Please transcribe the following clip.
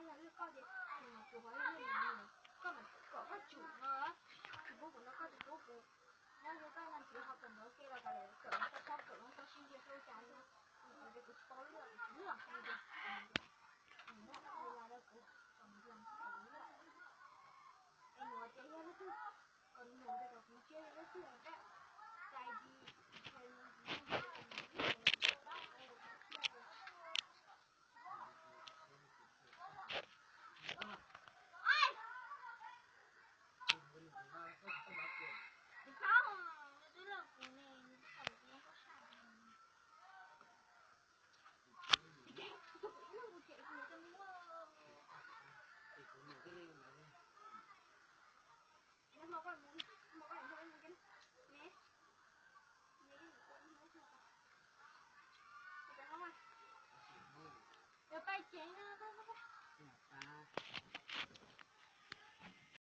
Yog li koj ces kuv mas yog li koj mas kom koj tsum no, tsis pub kuv no koj tsis pub kuv. Nyob li koj no tsis ho kom ntawd ke los tas li, kawm los txhob kawm los txhob sib ntiag xwb cas li. Kuv ces kuv tsis tau lwj, kuv tsis lwj heev li.